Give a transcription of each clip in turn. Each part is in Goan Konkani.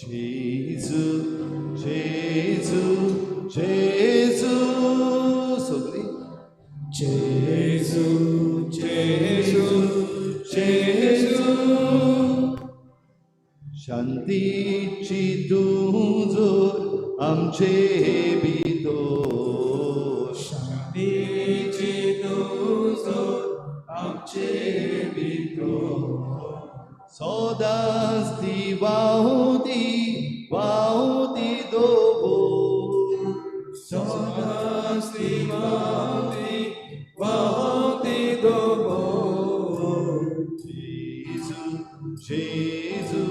जेजू जेजू जेजू सगळीं. जेजू जेजू जेजू. शांतीची तूं जोर आमचे भितर. शांतीची तूं जोर आमचे भितर. सदांच ती व्हांवती व्हांवती दवर. सदांच ती व्हांवती व्हांवती दवर. जेजू जेजू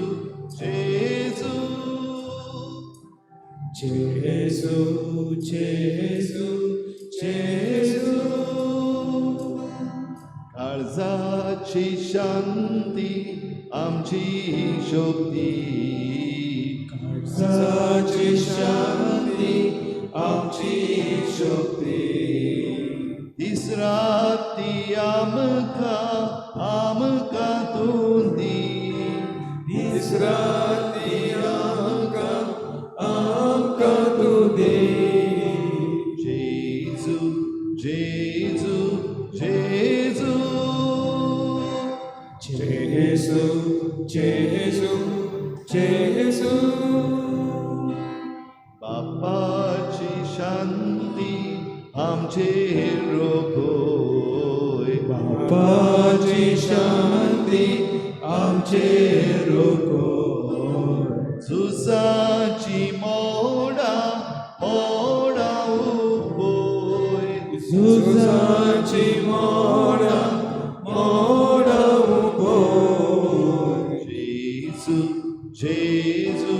जेजू. जेजू जेजू जेजू. काळजाची शांती आमची शक्ती. काळजाची शांती आमची शक्ती. दीस रात ती आमकां आमकां तूं दी. दीस रात ती आमकां आमकां तूं दी. जेजू जेजू जेजू. जेजू जेजू जेजू. बापाची शांती आमचेर रोखय. बापाची शांती आमचेर रोखय. झुजाची मोडा मोडा उबय. झुजाची मोडा मोडा उबय. जेजू जेजू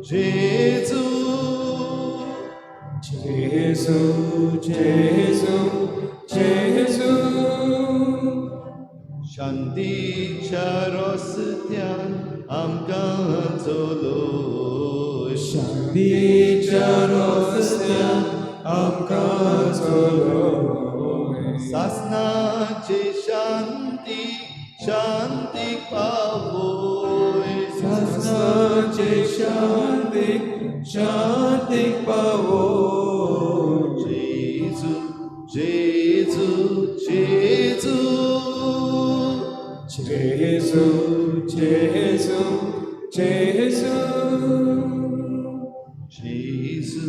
जेजू. जेजू जेजू जेजू. शांतीच्या रस्त्यान आमकां चलोय. शांतीच्या रस्त्यान आमकां चलोय. सासनाचे शांती शांतीक पावय. सासनाचे शांतीक शांतीक पावय. जेजू जेजू जेजू. जेजू जेजू जेजू. जेजू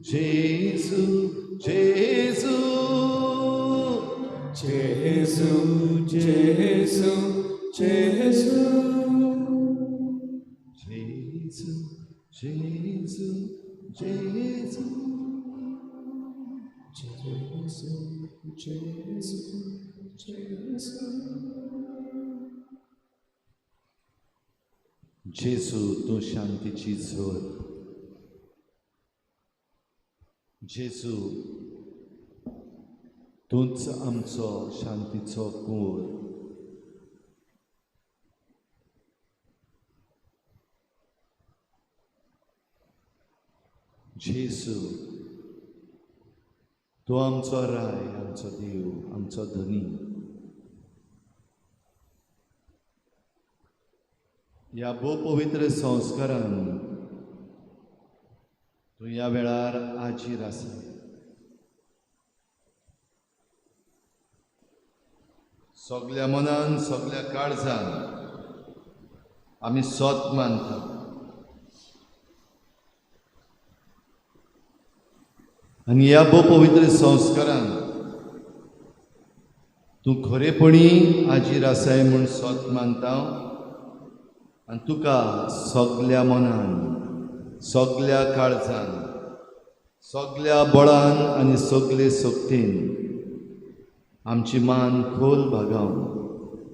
जेजू जेजू. जेजू जेजू जेजू. जेजू जेजू जेजू. जेजू जेजू जेजू. जेजू, तूं शांतीची झर. जेजू, तूंच आमचो शांतीचो कुंवर. जेजू, तूं आमचो राय, आमचो देव, आमचो धनी. ह्या भोव पवित्र संस्कारान तूं ह्या वेळार हाजीर आसा. सगल्या मनान सगल्या काळजान आमी सत मानता. आनी ह्या भोव पवित्र संस्कारान तूं खरेपणी हाजीर आसाय म्हूण सत मानता आनी तुका सगल्या मनान सगल्या काळजान सगल्या बळान आनी सगले शक्तीन आमची मान खोल भागावन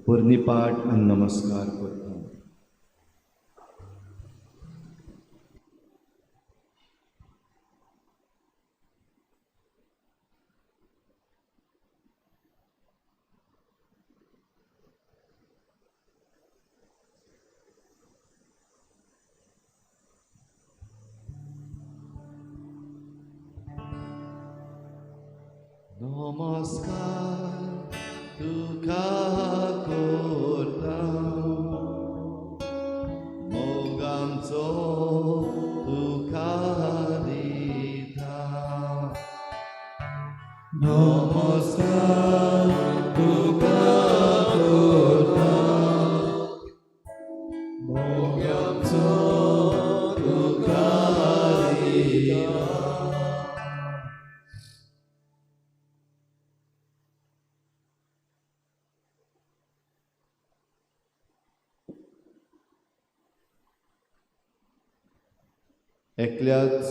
पर्निपाट आनी नमस्कार करता. नमस्कार तुका करता मोगांचो एकल्याच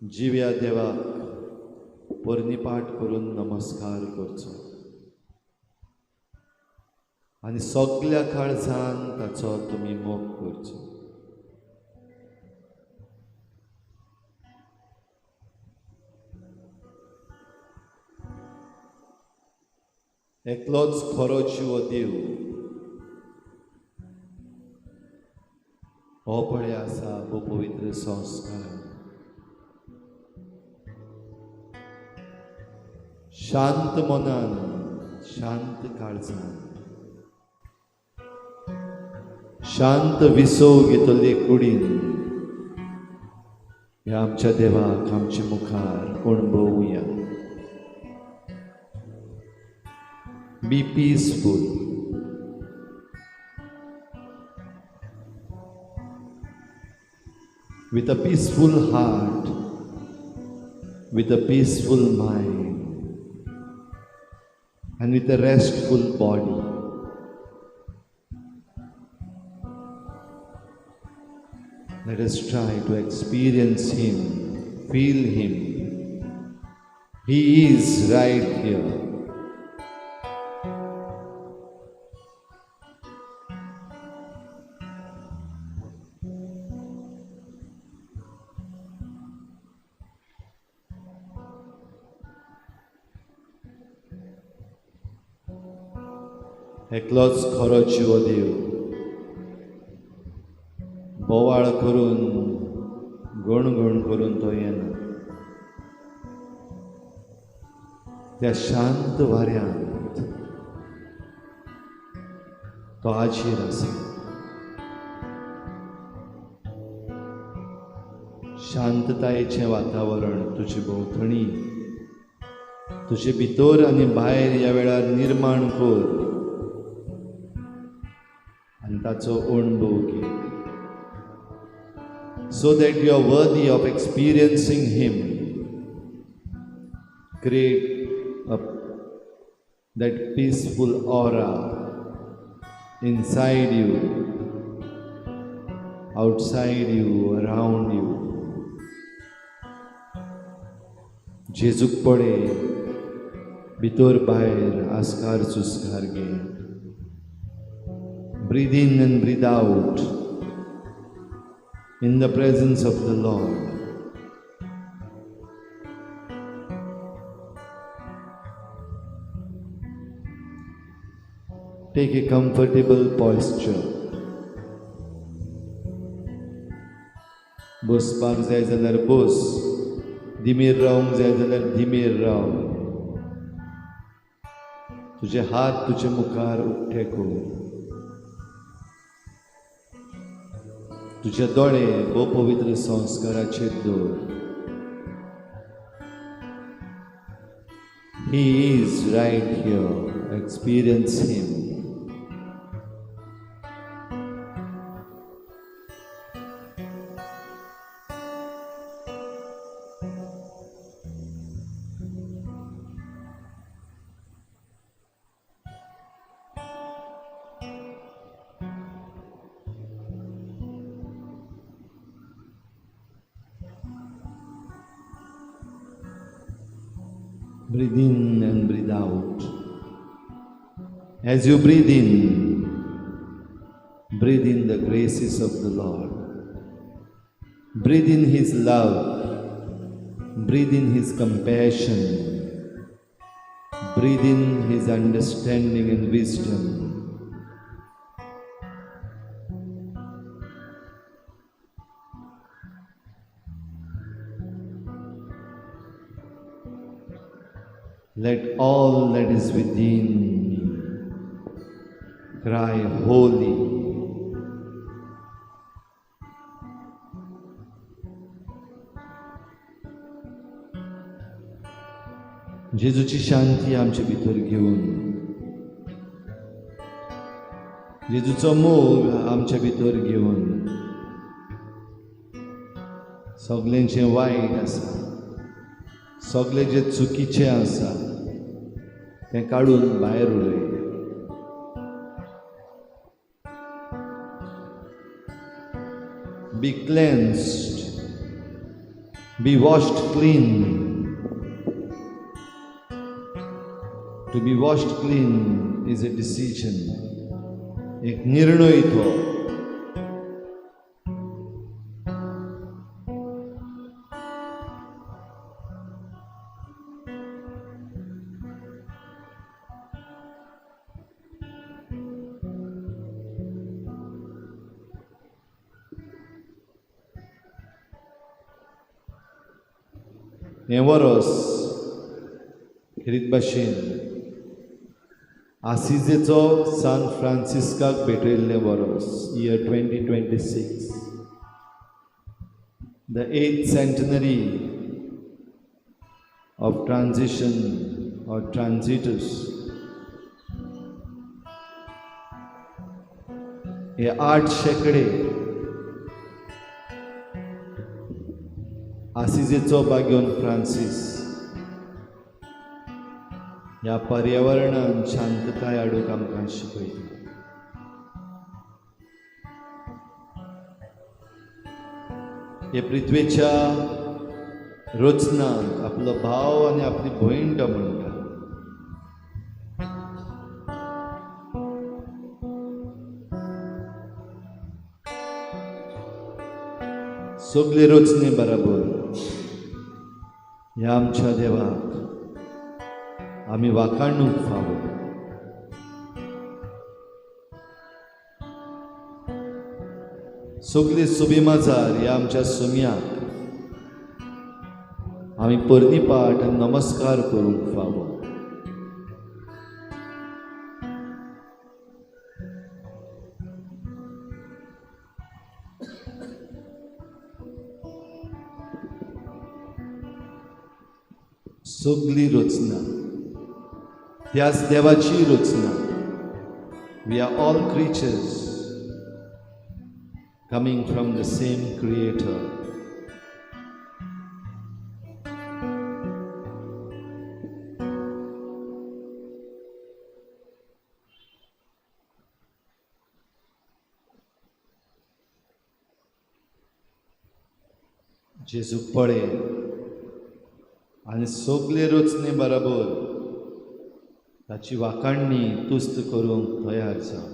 जिव्या देवाक पर्निपाठ करून नमस्कार करचो आनी सगल्या काळजान ताचो तुमी मोग करचो. एकलोच खरो जिवो देव हो पळय आसा भो पवित्र संस्कार. शांत मनान, शांत काळजान, शांत विसव घेतली कुडीन ह्या आमच्या देवाक आमचे मुखार अणभवया. Be peaceful. With a peaceful heart, with a peaceful mind, and with a restful body. Let us try to experience Him, feel Him. He is right here. एकलोच खरो जिवो देव बोवाळ करून गणगण करून तो येना. त्या शांत वाऱ्यांत तो आजीर आसा. शांततायेचें वातावरण तुजे भोंवतणी, तुजे भितर आनी भायर ह्या वेळार निर्माण कर आनी ताचो अणभव घे. So that you are worthy of experiencing Him. Create that peaceful aura inside you, outside you, around you. जेजूक पडे भितर भायर आस्कार सुस्कार घे. Breathe in and breathe out in the presence of the Lord. Take a comfortable posture. बसपाक जाय जाल्यार बस, दिमीर रावंक जाय जाल्यार दिमीर राव. तुजे हात तुजे मुखार उक्ते कर. तुजे दोळे भो पवित्र संस्काराचेर दवर. He is right here. Experience Him. Breathe in and breathe out. As you breathe in the graces of the Lord. Breathe in His love. Breathe in His compassion. Breathe in His understanding and wisdom. Let all that is within me cry holy. जेजूची शांती आमचे भितर घेवन, जेजूचो मोग आमचे भितर घेवन, सगळें जें वायट आसा, सगळें जें चुकीचें आसा तें काडून भायर उडय. Be cleansed, be washed clean. To be washed clean is a decision, एक निर्णय तो. हें वरोस खेरीत भाशेन आसिजेचो सान फ्रांसिस्काक भेटयल्लें वरोस, year 2026, the eighth centenary of transition or transitus. हे 8 शेंकडे आसिजेचो बाग्योन फ्रांसीस ह्या पर्यावरणान शांतताय हाडूंक आमकां शिकयता. हे पृथ्वेच्या रचनाक आपलो भाव आनी आपली भयण तो म्हणटा. सगळे रचने बराबर ह्या आमच्या देवाक आमी वाखाणूंक फावो. सगळे सुबिमाजार ह्या आमच्या सुम्याक आमी पर्नीपाठ आनी नमस्कार करूंक फावो. सगळी रचना त्याच देवाची रचना. We are all creatures coming from the same creator. जेजू पळे आनी सगळे रचने बराबर ताची वाखाणणी तुस्त करूंक तयार जाव.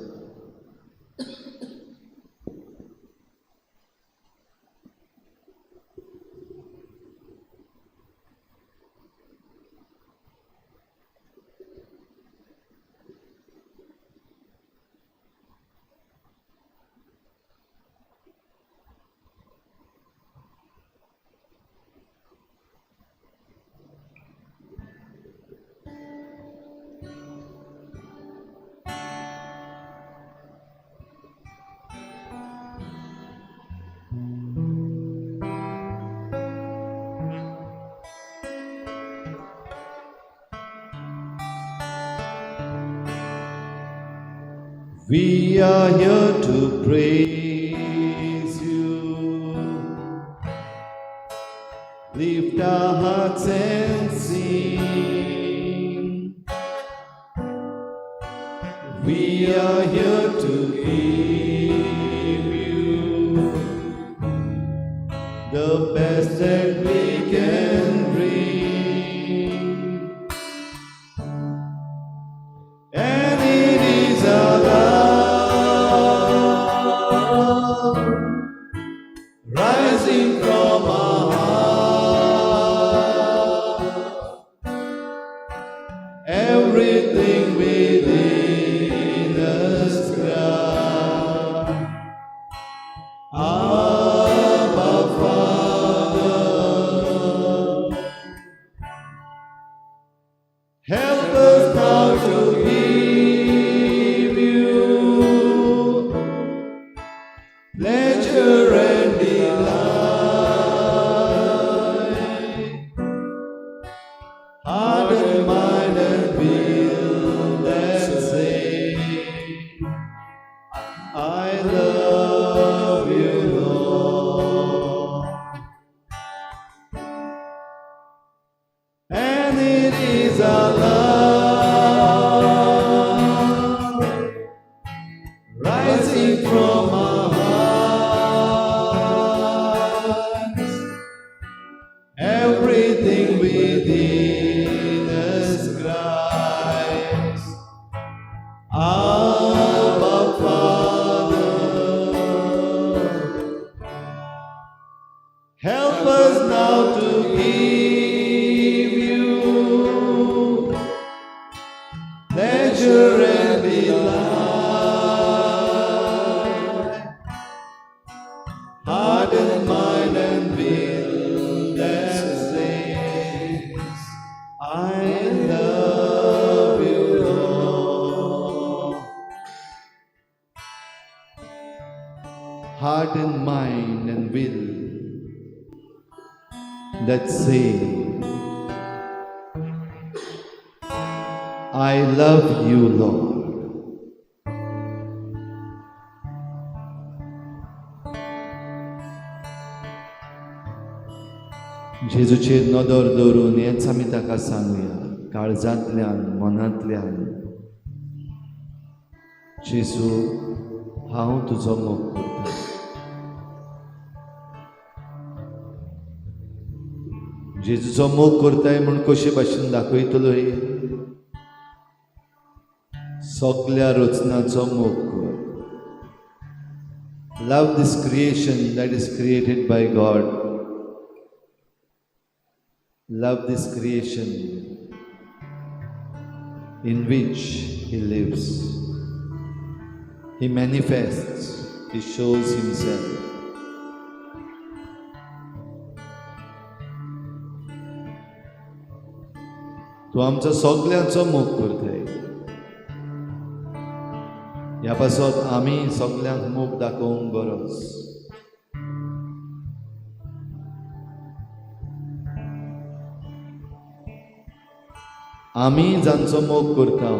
We are here to praise you. Lift our hearts and sing. We are here to give you the best that we can bring. And it is our love rising from our heart. Everything within us cry, Abba, Father. heart and mind and will that say, I love you, Lord. जेजूचेर नदर दवरून हेंच आमी ताका सांगुया, काळजांतल्यान, मनांतल्यान, जेजू हांव तुजो मोग करतां. जेजूचो मोग करताय म्हूण कशे भाशेन दाखयतलो? सगल्या रचनाचो मोग कर. Love this creation that is created by God. Love this creation in which He lives. He manifests, He shows Himself. तूं आमचो सगल्यांचो मोग करताय, ह्या पासत आमी सगल्यांक मोग दाखोवंक गरज. आमी जांचो मोग करता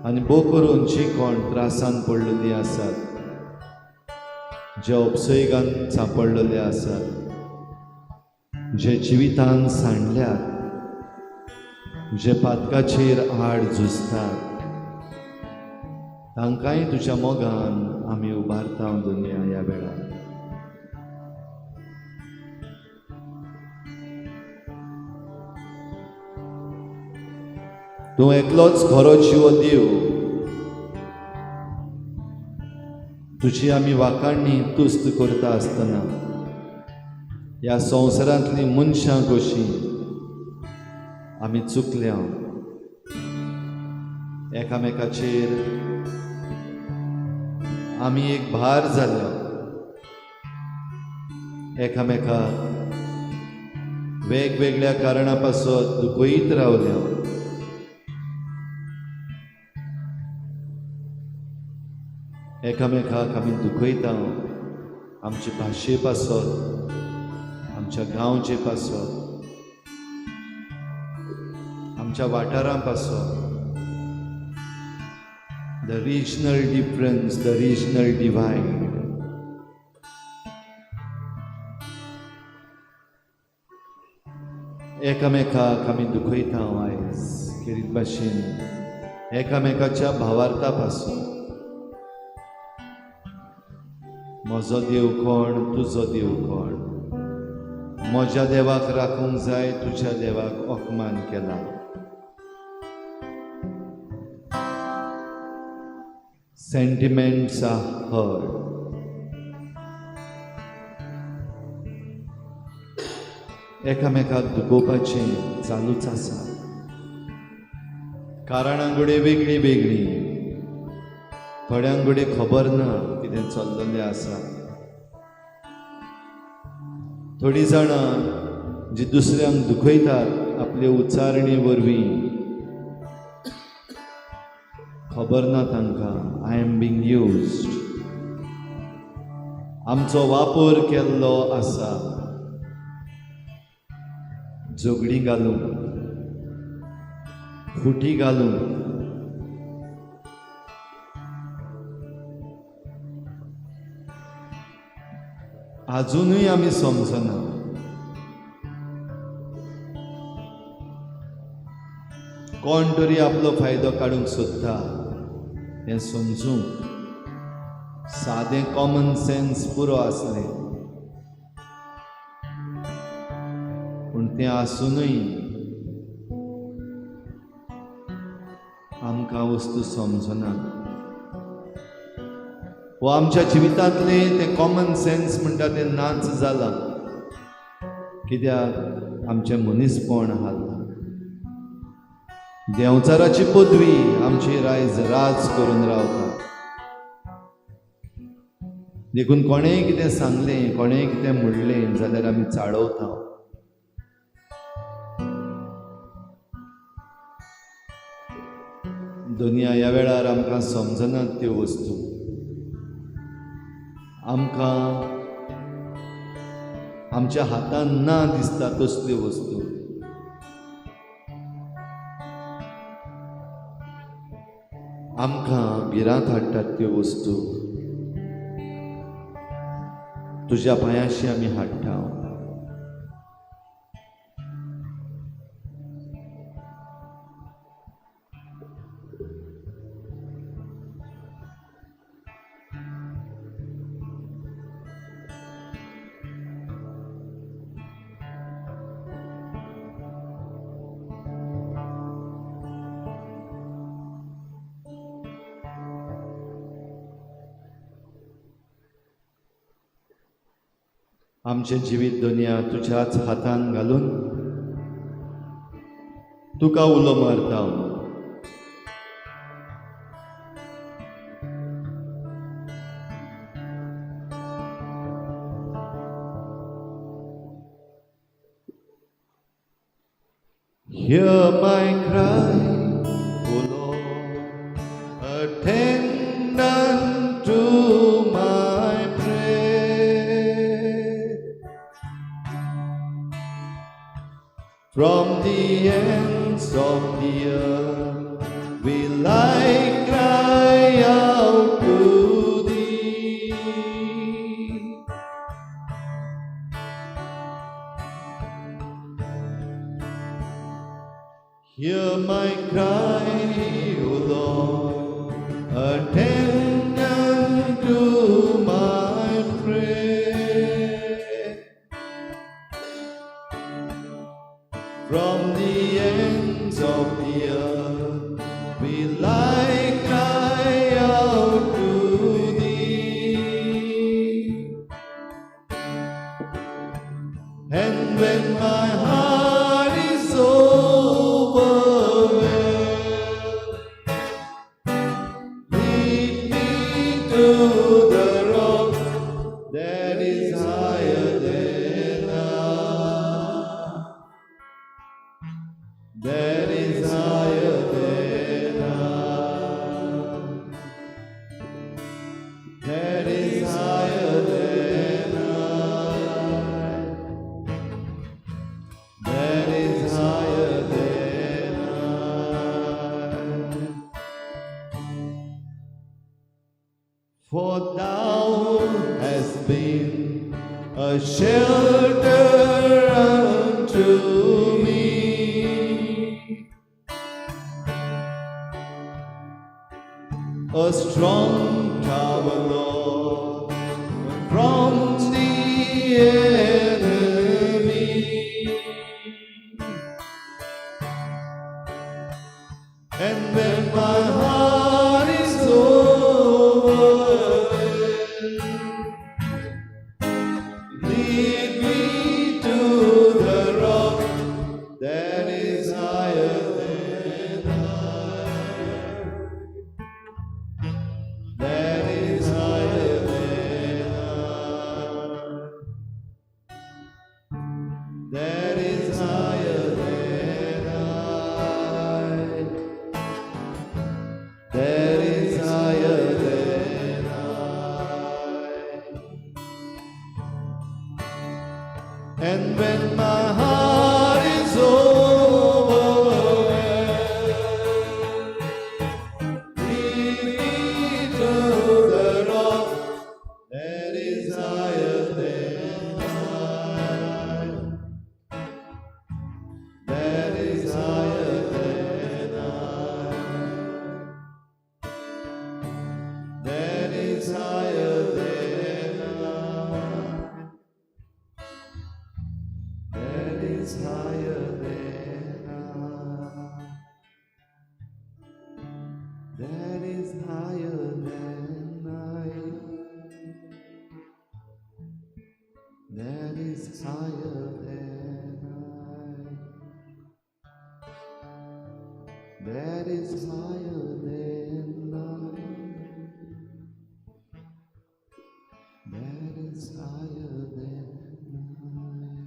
आनी भोव करून जी कोण त्रासान पडलेली आसात, जे उपसयगान सांपडलेले आसात, जे जिवितान सांडल्यात, जे पातकाचेर आड झुजतात, तांकांय तुज्या मोगान आमी उबारता दुनिया ह्या वेळार. तूं एकलोच खरो जिवो देव, तुजी आमी वाखाणणी तुस्त करता आसतना ह्या संवसारांतलीं मनशां कशीं आमी चुकल्या, एकामेकाचेर आमी एक भार जाल्या, एकामेकाक वेगवेगळ्या कारणां पासत दुखयत रावल्या. एकामेकाक आमी दुखयता आमचे भाशे पासत, आमच्या गांवचे पासत, आमच्या वाठारां पासत. The regional difference, the regional divide. एकामेकाक आमी दुखयता आयज खेरीत भाशेन एकामेकाच्या भावार्था पासून. म्हजो देव कोण, तुजो देव कोण, म्हज्या देवाक राखूंक जाय, तुज्या देवाक अपमान केला. Sentiments are hurt. एकामेकाक दुखोवपाचें चालूच आसा. कारणां घडये वेगळीं वेगळीं, थोड्यांक घडये खबर ना कितें चल्लेलें आसा. थोडीं जाणां जी दुसऱ्यांक दुखयतात आपले उच्चारणे वरवीं, खबर ना तांकां I am being used. आमचो वापर केल्लो आसा झगडीं घालूंक, फुटी घालूंक. आजुनूय आमी समजना. कोण तरी आपलो फायदो काडूंक सोदता हें समजूंक सादें कॉमन सेन्स पुरो आसलें, पूण तें आसुनूय आमकां वस्तू समजना. वो आमच्या जिवितांतलें तें कॉमन सेन्स म्हणटा तें नाच जालां, कित्याक आमचें मनीसपण हाल्लां. देंवचाराची पदवी आमची रायज राज करून रावता. देखून कोणेंय कितें सांगलें, कोणेंय कितें म्हणलें जाल्यार आमी चाळवता. दुनिया ह्या वेळार आमकां समजनात त्यो वस्तू. आमकां आमच्या हातान ना दिसता तसल्यो वस्तू. आमकां भिरांत हाडटात त्यो वस्तू तुज्या पांयाशी आमी हाडटा. आमचें जिवीत दुनिया तुज्याच हातान घालून तुका उलो मारता. Hear my cry, O Lord, attend unto my prayer. From the ends of the earth will I cry out to thee. Hear my cry, O Lord, attend unto my prayer. From the ends of the earth will I cry out to thee. And when my heart is overwhelmed, lead me to the rock that is higher than I. That is higher than I. That is higher than I. That is higher than I. For thou hast been a shelter unto me, a strong tower, Lord, from the enemy. And when my heart is overwhelmed, lead me to the rock that is higher than I. That is higher than I. That is higher than I. That is higher than I. And when my heart is overwhelmed, lead me to the rock that is higher than I. That is higher than I. That is higher than I. That is higher than I. That is higher than I. That is higher than I. That is higher than I. That is higher than I.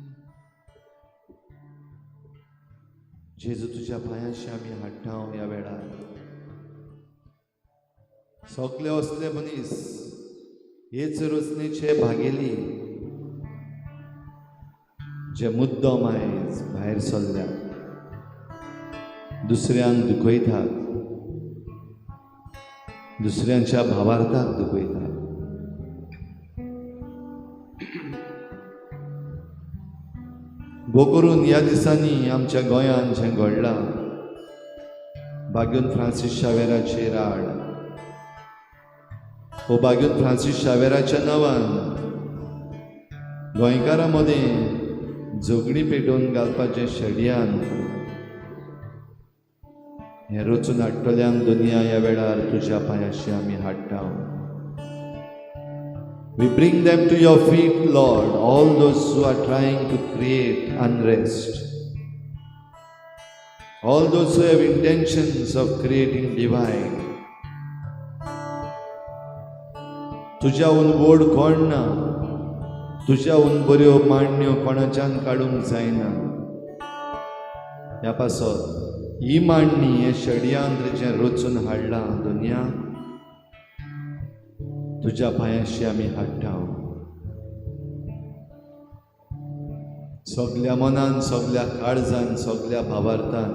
जेजू, तुझ्या पांयाशी आमी हाडटा ह्या वेळार सगळे असले मनीस हेच रचनेचे भागेली जे मुद्दम आयज भायर सरल्यात, दुसऱ्यांक दुखयतात, दुसऱ्यांच्या भावार्थाक दुखयतात. गो करून ह्या दिसांनी आमच्या गोंयांत जें घडलां, बाग्यून फ्रांसीस शावेराचेर आड, हो बाग्यून फ्रांसीस शावेराच्या नांवान गोंयकारां मदें झगडीं पेटोवन घालपाचें षडयंत्र हें रचून हाडटल्यांक दुनिया ह्या वेळार तुज्या पांयाशी आमी हाडटा. We bring them to your feet, Lord, all those who are trying to create unrest, all those who have intentions of creating divide. तुज्याहून व्हड कोण ना, तुज्याहून बऱ्यो मांडण्यो कोणाच्यान काडूंक जायना. ह्या पासत ही मांडणी, हें षडयंत्र जें रचून हाडलां दुनिया, तुज्या पांयाशी आमी हाडटा. सगल्या मनान, सगल्या काळजान, सगल्या भावार्थान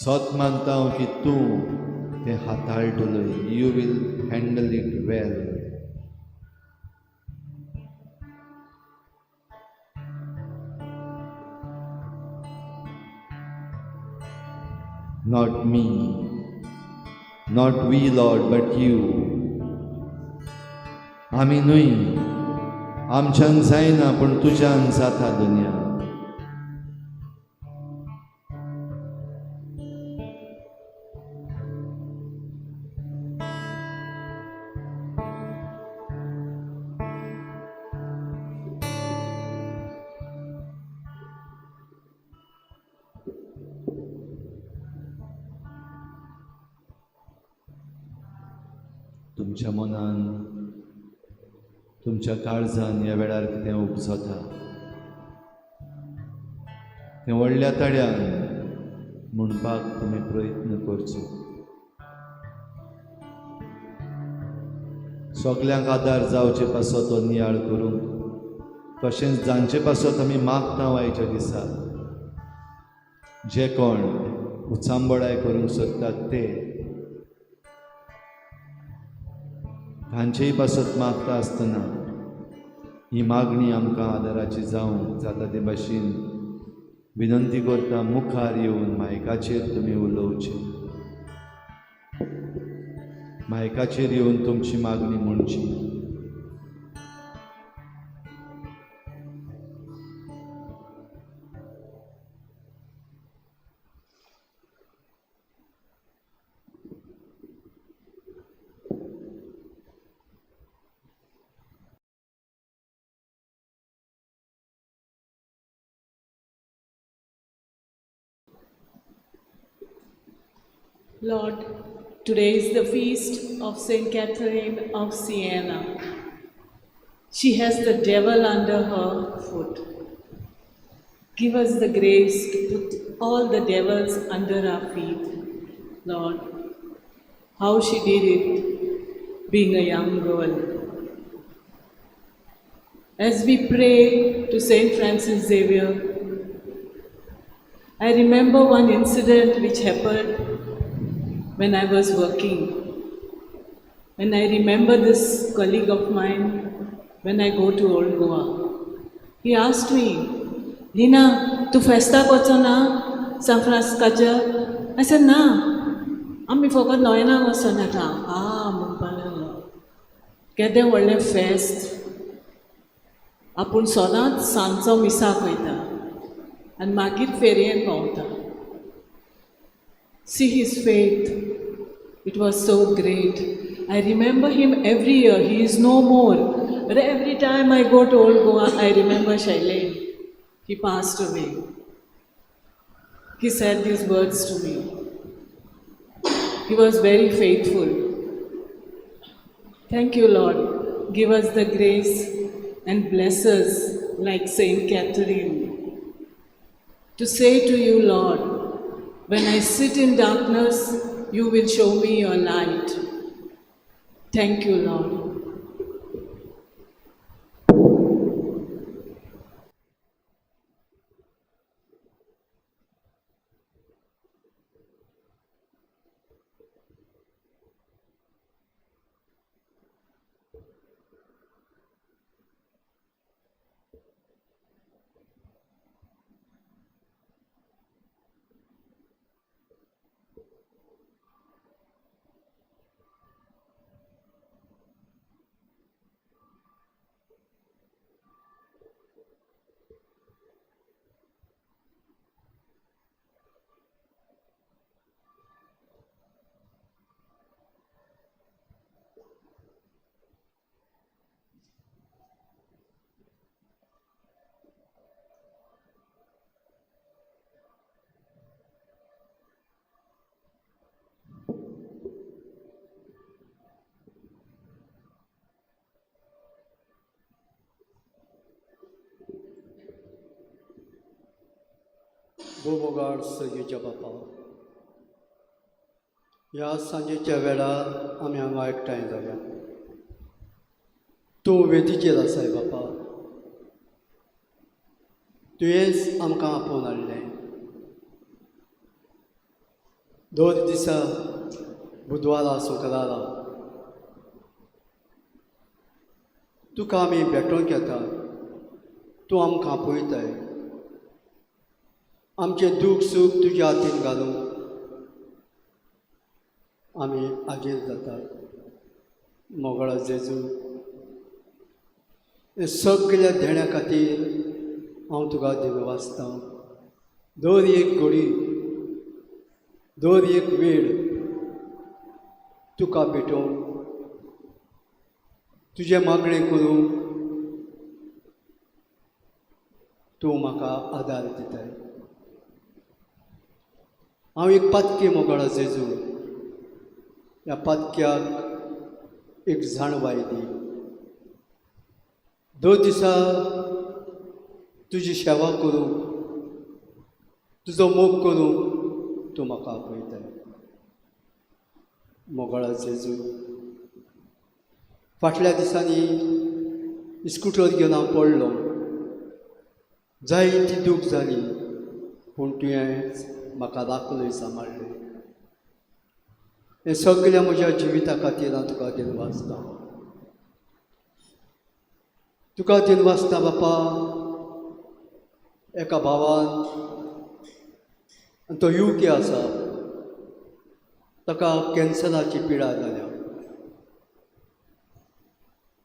सत मानता की तूं तें हाताळटलो. You will handle it well. Not me, not we, Lord, but you. आमी न्हय, आमच्यान जायना, पूण तुज्यान जाता दुनिया. तुमच्या मनान, तुमच्या काळजान ह्या वेळार कितें उपजता तें व्हडल्या ताळ्यान म्हणपाक तुमी प्रयत्न करचो. सगल्यांक आदार जावचे पासत तो नियाळ करूंक, तशेंच जांचे पासत आमी मागता आयच्या दिसा, जे कोण उचांबळाय करूंक सोदतात ते तांचेय पासत मागता आसतना ही मागणी आमकां आदाराची जावंक जाता ते भाशेन विनंती करता, मुखार येवन मायकाचेर तुमी उलोवचें, मायकाचेर येवन तुमची मागणी म्हणची. Lord, today is the feast of Saint Catherine of Siena. She has the devil under her foot. Give us the grace to put all the devils under our feet, Lord. How she did it, being a young girl. As we pray to Saint Francis Xavier, I remember one incident which happened when I was working. When I remember this colleague of mine, when I go to Old Goa, he asked me, Lina, tu festa वचना San फ्रांसिस्काच्या? I said, ना, आमी फकत नोयनाक वचोन येता. आ म्हणपाक लागलो, केदें व्हडलें फेस्त, आपूण सदांच सांजचो मिसाक वयता आनी मागीर फेरयेन भोंवता. See his faith, it was so great. I remember him every year. He is no more. But every time I go to Old Goa, I remember Shailen. He passed away. He said these words to me. He was very faithful. Thank you, Lord. Give us the grace and bless us like Saint Catherine. To say to you, Lord, when I sit in darkness, you will show me your light. Thank you, Lord. भोवबोगाड सगळीच्या बापा, ह्या सांजेच्या वेळार आमी हांगा एकठांय जाल्या. तूं वेदीचेर आसाय बापा, तुवेंच आमकां आपोवन हाडलें. 2 दिसा बुधवारा शुक्रारा तुका आमी भेटोवंक येता, तूं आमकां आपयताय. आमचें दूख सूख तुज्या हातीन घालूंक आमी आगेर जातात. मोगळा जेजू, हे सगळ्या देण्या खातीर हांव तुका दिनवासतां. दर एक घडी, दर एक वेळ तुका भेटोवंक, तुजें मागणें करूंक तूं म्हाका आदार दिताय. हांव एक पातकी मोगळा जेजू, ह्या पातक्याक एक जाणवाय दी. 2 दिसा तुजी सेवा करूंक, तुजो मोग करूंक तूं म्हाका आपयताय. मोगळा जेजू, फाटल्या दिसांनी स्कुटर घेवन हांव पडलो, जायती दूख जाली, पूण तुवें म्हाका राखलय, सांबाळ्ळें. हें सगळ्या म्हज्या जिविता खातीर हांव तुका दिनवासतां. तुका दिनवासता बापा. एका भावान, आनी तो युके आसा, ताका कॅन्सराची पिडा जाल्या.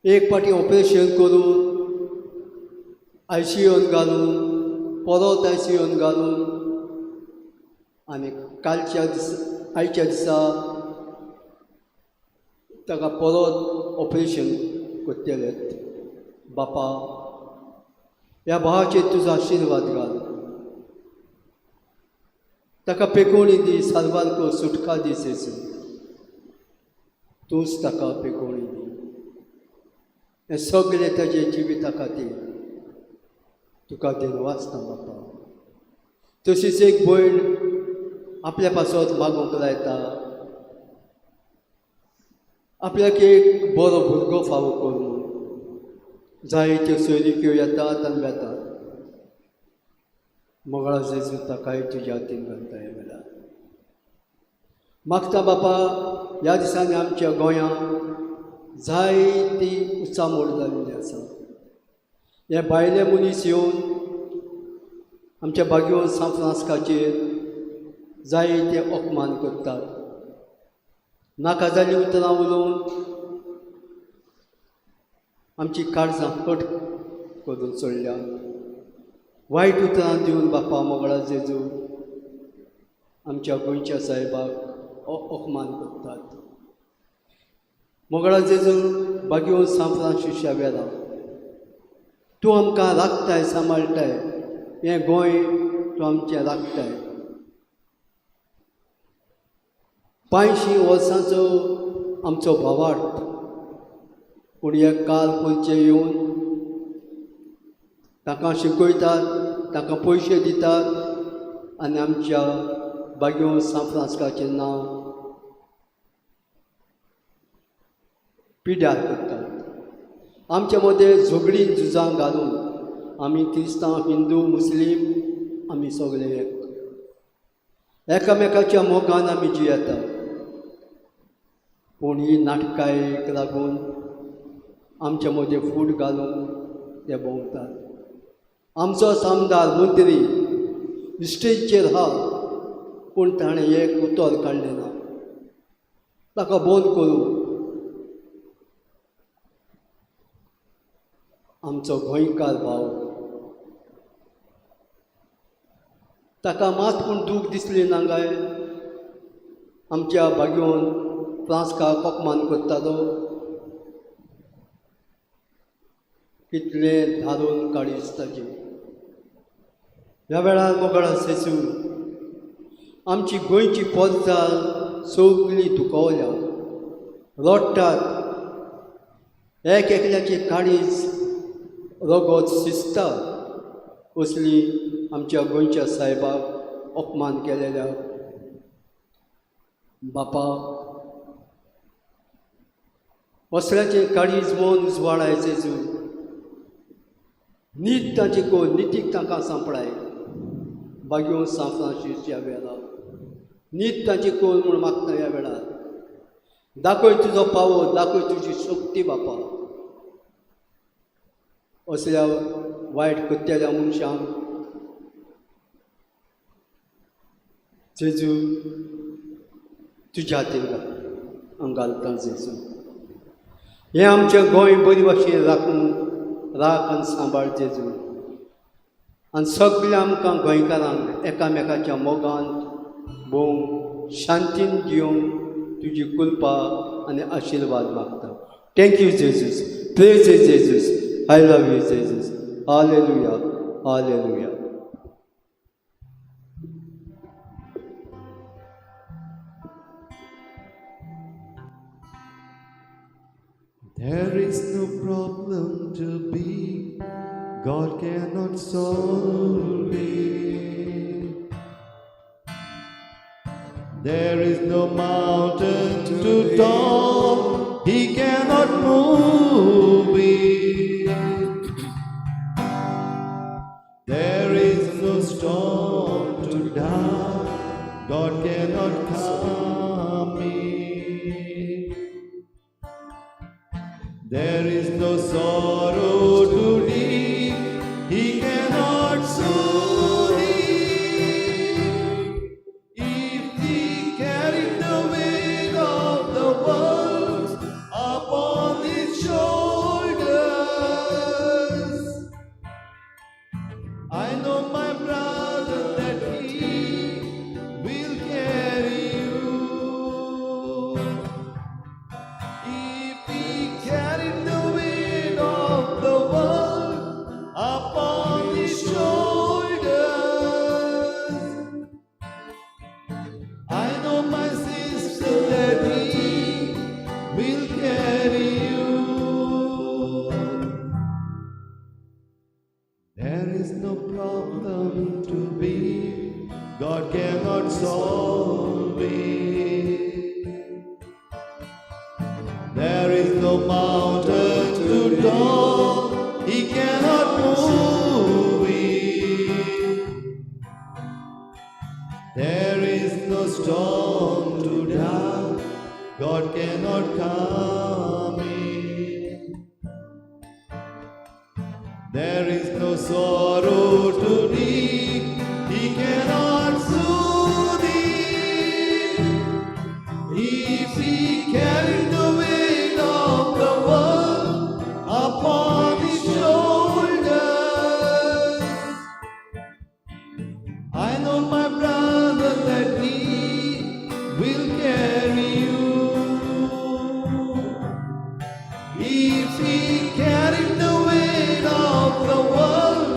एक फावटी ऑपरेशन करून आयसीयून घालून, परत आयसीयून घालून, आनी कालच्या दिसा, आयच्या दिसा ताका परत ऑपरेशन करतले. बापा, ह्या भावाचेर तुजो आशिर्वाद घाल, ताका पेकोवणी दी, साल्वार कर, सुटका दी. जेजू, तूंच ताका पेकोवणी दी. हें सगळें ताजे जिविता खातीर तुका दिनवासता बापा. तशीच एक भयण आपल्या पासत मागूंक लायता, आपल्याक एक बरो भुरगो फावो करून. जायत्यो सोयरिक्यो येतात आनी वेतात. मोगळा जेजू, ताकाय तुज्या हातीन घालता ह्या वेळार. मागता बापा, ह्या दिसांनी आमच्या गोंयांत जायती उचामोड जाल्ली आसा. हे भायले मनीस येवन आमच्या बागेवन सांत फ्रांस्काचेर जायते अपमान करतात. नाका जाल्लीं उतरां उलोवन आमची काळजां फट करून सोडल्या. वायट उतरां दिवन बापा मोगळा जेजू आमच्या गोंयच्या साहेबाक अपमान करतात. मोगळा जेजू, बागेवन सांत फ्रांसिस्का वेळार तूं आमकां राखताय, सांबाळटाय. हें गोंय तूं आमचें राखताय. 85 वर्सांचो आमचो भावार्थ, पूण हे काल पयचे येवन तांकां शिकयतात, तांकां पयशे दितात आनी आमच्या बागेवन सांत फ्रांस्काचें नांव पिड्यार करतात. आमच्या मदें झगडीं झुजां घालून आमी क्रिस्तांव, हिंदू, मुस्लीम आमी सगळे एक, एकामेकाच्या मोगान आमी जियेता. पूण ही नाटकायेक लागून आमच्या मदें फूट घालून ते भोंवतात. आमचो आमदार मंत्री स्टेजीचेर आहा, पूण ताणें एक उतर काडलें ना ताका बंद करूं. आमचो गोंयकार भाव ताका मात पूण दूख दिसली ना काय आमच्या बागयोन फ्रांसकाक अपमान करतालो. कितलें धारून काळीज ताजें. ह्या वेळार मोगाळ जेजू, आमची गोंयची पोरसां सगळीं दुखवल्या, रडटात, एक एकल्याची काळीज रगत शिजता असली आमच्या गोंयच्या सायबाक अपमान केलेल्या. बापा, असल्याचें काळीज मन उजवाडाय जेजू, नीत तांची कोण नितीक तांकां सांपडाय. बागयोन सांत फ्रांसीस ह्या वेळार नीत तांची कोण म्हूण मागता. ह्या वेळार दाखय तुजो पावो, दाखय तुजी शक्ती बापा. असल्या वायट करतल्या मनशांक जेजू तुज्या हातीन घालता. जेजू, हें आमचें गोंय बरी भाशेन राखून राख आनी सांबाळ जेजू. आनी सगळ्या आमकां गोंयकारांक एकामेकाच्या मोगान भोंवूंक, शांतीन जियोंक तुजी कृपा आनी आशिर्वाद मागता. Thank you Jesus, praise Jesus, I love you Jesus. Hallelujah, hallelujah. There is no problem too big, God cannot solve it. There is no mountain too tall, He cannot move it. There is no storm too dark, God cannot calm it. There is no sorrow too deep, He cannot soothe it. If He carried the weight of the world upon His shoulders, I know, my brother, that He will carry you. If He carried the weight of the world upon His shoulders, I know, my sister, that He will carry you. There is no problem too big, God cannot solve it. There is no mountain too tall, He cannot move it. There is no storm too dark, God cannot calm it. There is no sorrow too deep, He cannot soothe it. If He carried the weight of the world upon His shoulders, I know, my brother, that He will carry you. If He carried the weight of the world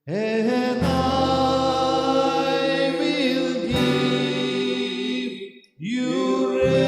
And I will give you rest.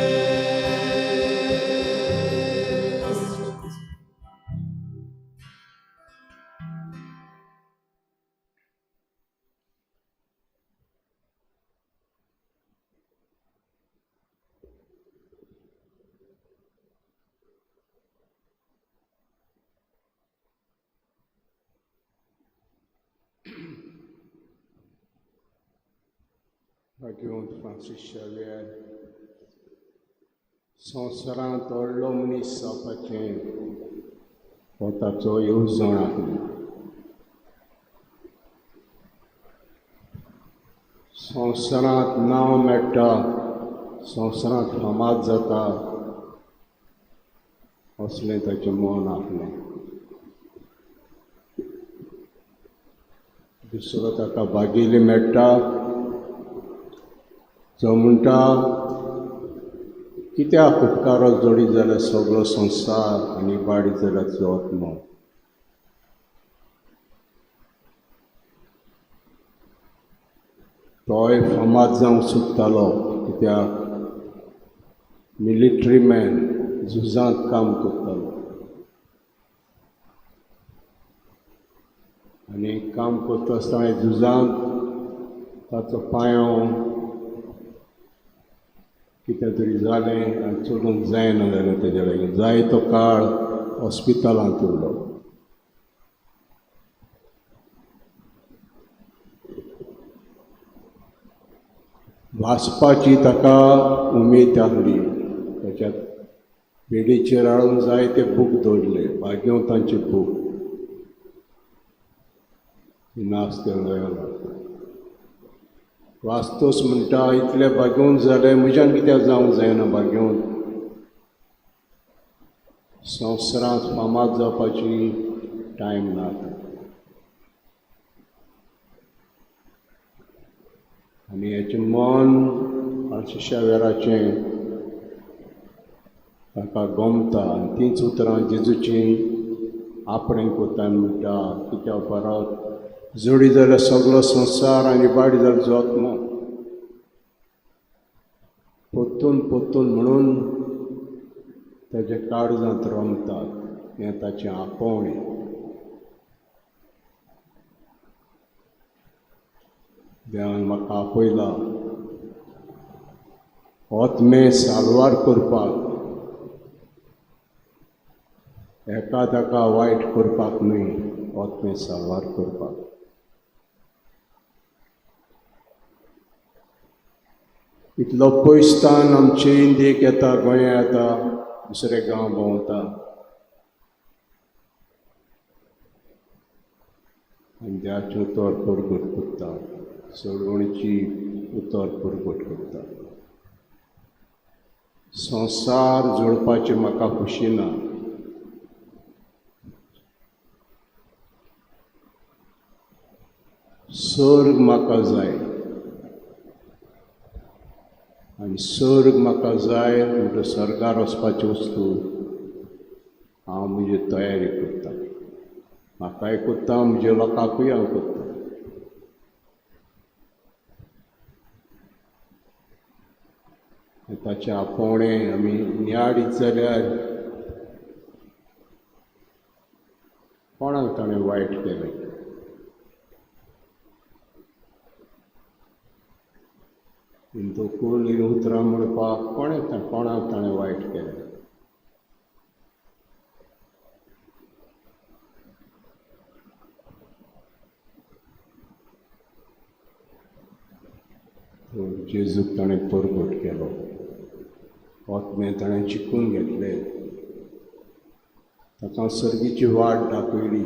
भाग्यवंत फ्रांसीस शावियर संवसारांत व्हडलो मनीस जावपाचें हो ताचो येवजण आसली. संवसारांत नांव मेळटा, संवसारांत फामाद जाता असलें ताचें मन आसलें. दुसरो ताका भागेली मेळटा जो म्हणटा कित्याक उपकारो जोडीत जाल्यार सगळो संवसार आनी वाडीत जाल्यार तुजो आत्मो. तोय फामाद जावंक सोदतालो कित्याक मिलिटरी मॅन झुजांत काम करतालो आनी काम करता आसतना झुजांत ताचो पांयो कितें तरी जालें आनी चलूंक जायना जालें तेज्या लागीं. जायतो काळ हॉस्पिटलांत उरलो. वाचपाची ताका उमेद आसली. ताच्या बेडीचेर हाडून जायते बूक दवरले, भाग्यवंतांचे बूक. नाच लोयोला वाचतोच म्हणटा इतले भाग्यवंत जाले म्हज्यान कित्याक जावंक जायना भाग्यवंत. संवसारांत फामाद जावपाची टायम ना आतां. आनी हेचें मन फ्रांसीस शावेराचें ताका गमता आनी तींच उतरां जेजूचीं आपणें कोता आनी म्हणटा कित्याक परत जोडी जाल्यार सगलो संवसार आनी वाडी जाल्यार तुजो आत्मो. पोत्तून पोत्तून म्हणून ताच्या काळजांत रमतात हें ताचें आपोवणें. देवान म्हाका आपयला आत्मे साल्वार करपाक, एका ताका वायट करपाक न्हय, आत्मे साल्वार करपाक. इतलो पयसतान आमचे इंडियेक येता, गोंया येता, दुसरे गांव भोंवता आनी देवाचें उतर परगट करता, सोडवणीची उतर परगट करता. संवसार जोडपाचें म्हाका खुशी ना. सर्ग म्हाका जाय आनी सर्ग म्हाका जाय म्हणटा सर्गार वचपाची वस्तू हांव म्हजी तयारी करता. म्हाकाय करता, म्हज्या लोकांकूय हांव करता. ताचें आपोवणें आमी नियाळीत जाल्यार कोणाक ताणें वायट केलें? हिंदूकूल ही उतरां म्हणपाक कोणाक ताणें वायट केलें? जेजूक ताणें परगट केलो, आत्मे ताणें चिकून घेतले, ताका सर्गीची वाट दाखयली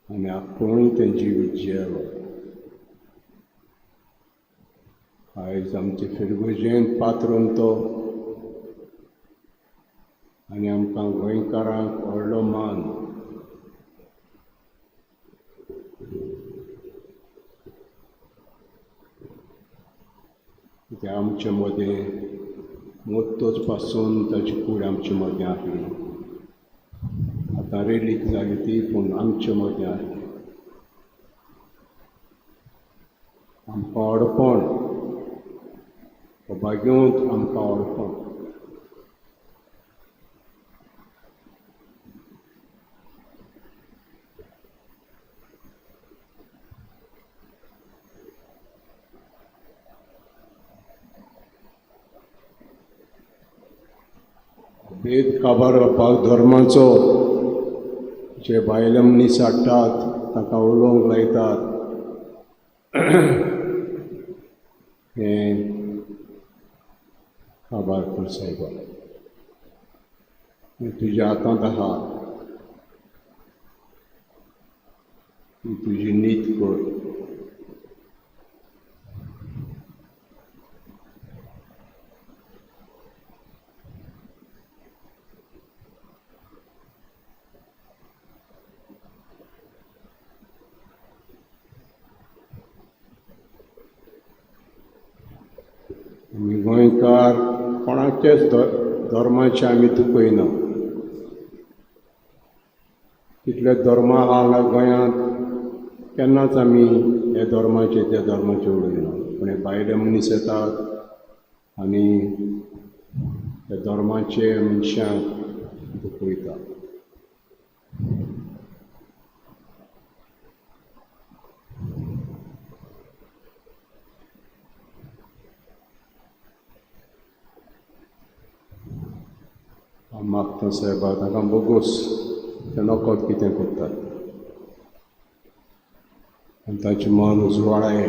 आनी आपूणय तें जिवीत जियेलो. आयज आमचे फिरगुजेन पात्रून तो आनी आमकां गोंयकारांक व्हडलो मान. कित्याक आमचे मदें मोत्तोच पासून ताची कूड आमचे मदें आसली. आतां रेलीक जाली ती, पूण आमचे मदें आसली. आमकां अडपण, भाग्यवंत आमकां अडपण. भेद काबार जावपाक धर्माचो जे बायले मनीस हाडटात तांकां उलोवंक लायतात, हें काबार कर सायबा. तुज्या हातांत आहा, ती तुजी नीत कर. आमी गोंयकार कोणाचेच धर्माचें आमी दुखयना. कितले धर्मा हांगा गोंयांत, केन्नाच आमी हे धर्माचे त्या धर्माचे उलयना. पूण हे भायले मनीस येतात आनी त्या धर्माचे मनशांक दुखयतात. हांव मागता सायबा तांकां बोगोस, ते नकत कितें करतात आनी ताचें मन उजवाडाय,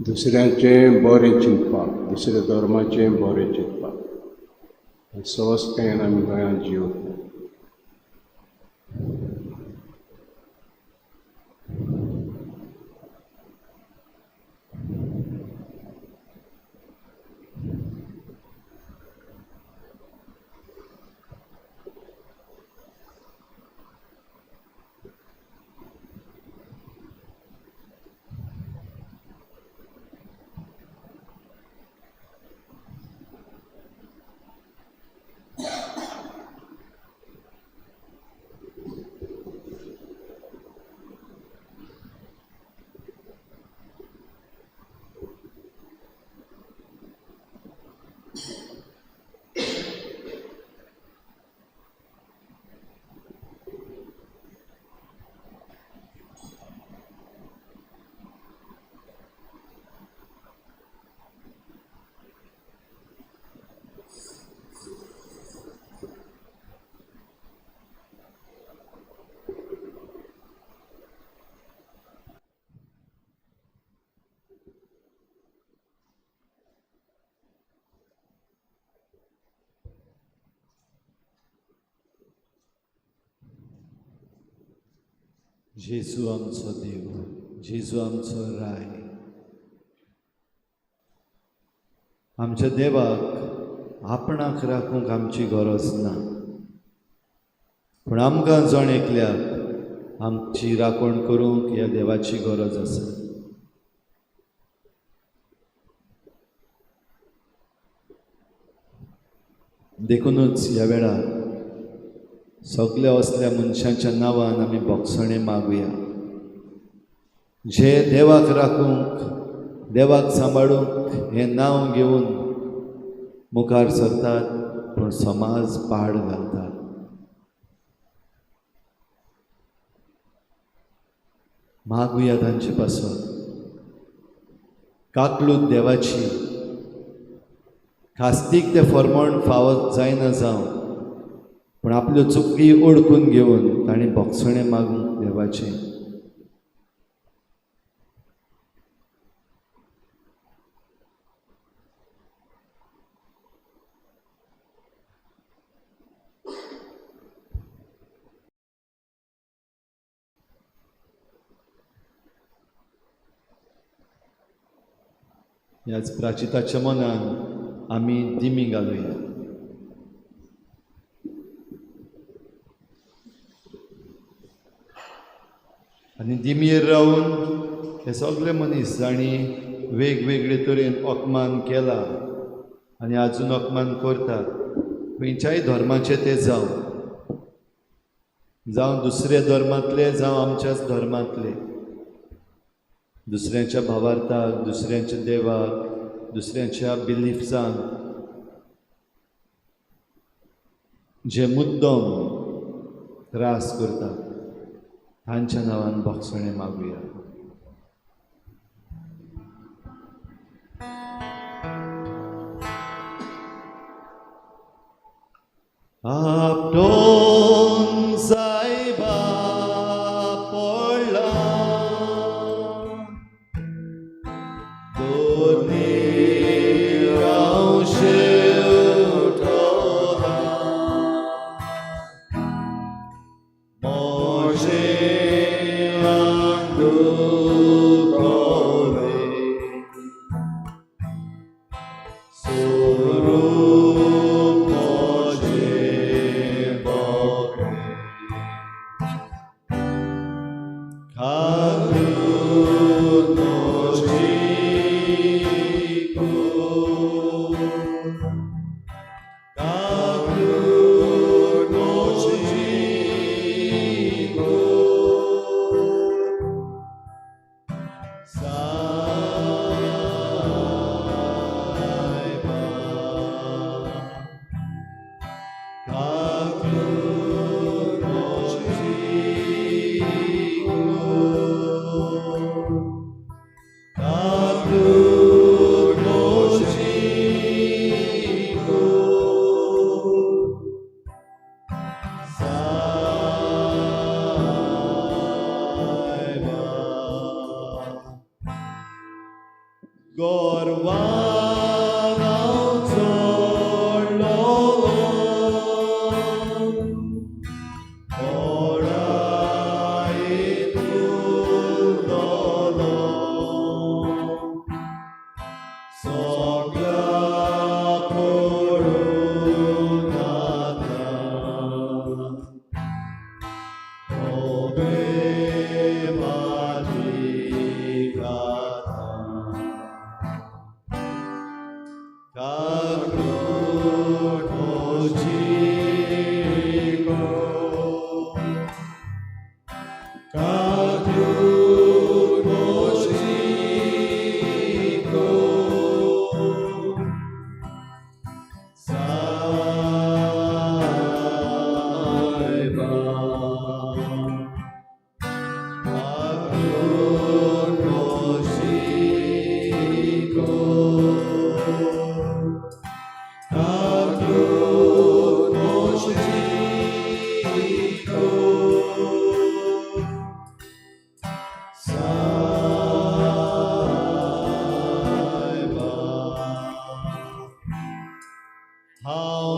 दुसऱ्याचें बरें चिंतपाक, दुसऱ्या धर्माचें बरें चिंतपाक. सहजकायेन आमी गोंयांत जिवता. जेजू आमचो देव, जेजू आमचो राय. आमच्या देवाक आपणाक राखूंक आमची गरज ना, पूण आमकां जण एकल्याक आमची राखण करूंक ह्या देवाची गरज आसा. देखुनूच ह्या वेळार सगल्या असल्या मनशांच्या नांवान आमी भोगसणें मागुया, जे देवाक राखूंक, देवाक सांबाळूंक हें नांव घेवन मुखार सरतात, पूण समाज पाड घालतात. मागुया तांचे पासून काकलूत देवाची, खास्तीक तें फरमण फावत जायना जावं, पूण आपल्यो चुकी ओळखून घेवन तांणी भोगसणें मागूंक देवाचें. ह्याच प्राचिताच्या मनान आमी दिमी घालुया. आनी दिमयेर रावन हे सगळे मनीस जांणी वेगवेगळे तरेन अपमान केला आनी आजून अपमान करतात, खंयच्याय धर्माचे ते जावं, जावं दुसऱ्या धर्मांतले जावं आमच्याच धर्मांतले, दुसऱ्यांच्या भावार्थाक, दुसऱ्यांच्या देवाक, दुसऱ्यांच्या बिलिफ्सांक जे मुद्दम त्रास करतात तांच्या नांवान भोगसणें मागुया. आपटोन सायबा पडला दोनीर हांव शेवटला म्हजें आंग दुखलें स्वरूप म्हजें बरें खातून म्हजी कूड, खातून म्हजी कूड, सायबा खातून म्हजी कूड, खातून म्हजी कूड, सायबा. गोरवान हांव चडलों ओडायेंत उरलों सगळ्या पडून आतां ओबे माती गाता काकूट म्हजी कूड, काकूट म्हजी कूड, सायबा काकूट म्हजी कूड, काकूट म्हजी कूड, सायबा. हांव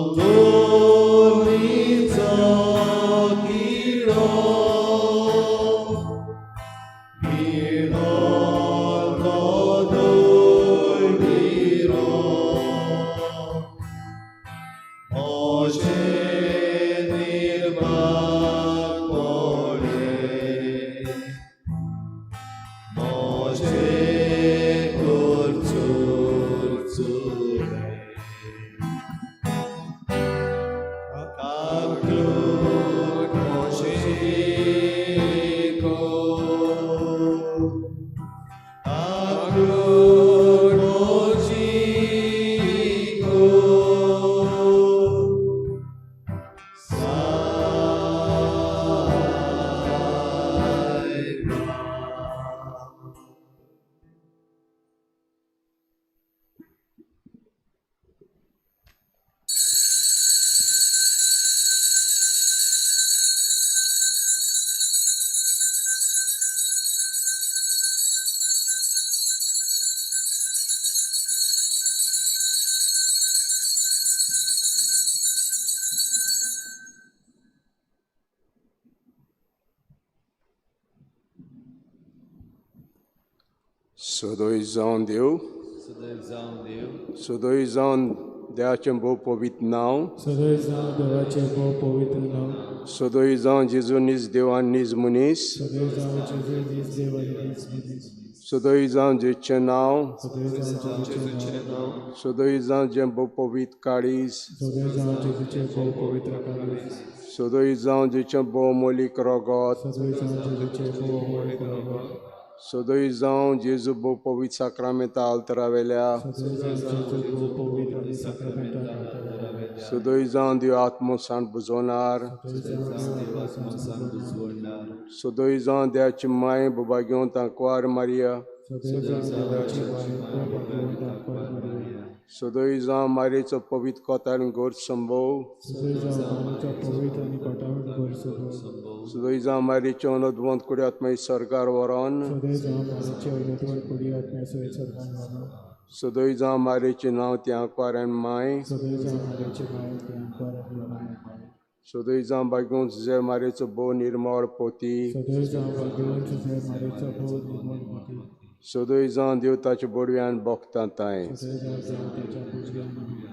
धरणीचो किडो गिळलो दळडिरो म्हजें निर्भाग पडलें म्हजें कर चुरचुरें काकूट म्हजी कूड, काकूट म्हजी कूड, सायबा. सदोय जावन देव, सदैव जावं देव, सदोय जावन देवाचें भोव पवित्र नांव, सदय जावं देवाचें भोव पवित्र नांव, सदोय जावं जेजू नीज देव आनी नीज मनीस, सदय जावं जेजू नीज देव आनी नीज मनीस, सदय जावं जेचें नांव, सदय जावं जेजूचें नांव, सदय जावं जें भोव पवित्र काळीज, सदय जावं जेजूचें भोव पवित्र काळीज, सदय जावं जेचें भोव मोलीक रगत, सदय जावं जेजूचें भोव मोलीक रगत, सदय जावं जेजू भोव पवित्र साक्रामेंता आल्तरावेल्या, सदय जावं जेजू भोव पवित्र आनी साक्रामेंता आल्तरावेल्या, सदय जावं देव आत्मो सांड बुजवणार, सदय जावं देव आत्मो सांड बुजवणार, सदय जावं देवाची माय बोबागेवन तांकवार मारिया, सदय जावं देवाची माय भोव आंकवार मारिया, सदय जावं मारयेचो पवित्र कोतार गोर संभव, सदय जावं मारियेचो पवित्र आनी कोटावन गोर संभव, सदय जावं मारयेचे अनोदवंत कुडी आत्माय सरकार व्हरोन, सदय जावं मारियेचे अनोदवंत कुडी आत्म्या सयत सर्गान व्हरोन, सदय जावं मारयेचें नांव ती आंकवार आनी माय, सदय जावं मारियेचें नांव ती आंकवार आनी माय, सदय जावं बागेवन सुजे मारयेचो भोव निर्मळ पोती, सदय जावं भाग्यवंत सुजय मारियेचो भोव निर्मळ मोती, सदय जावं देव ताच्या बोडव्यान बोगता तांय. सदय जावं देव ताच्या बुजव्यान भोगता.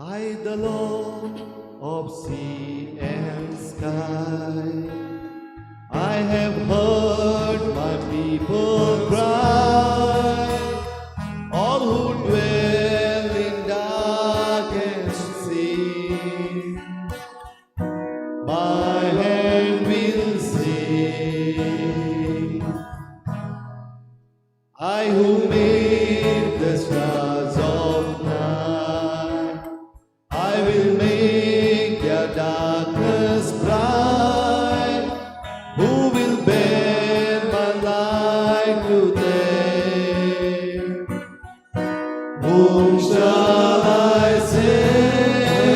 I, the Lord of sea and sky, I have heard my people cry, all who dwell in darkest sea, my hand will save. I who made the stars of night, I will make their darkness bright. Who will bear my light to them? Whom shall I send?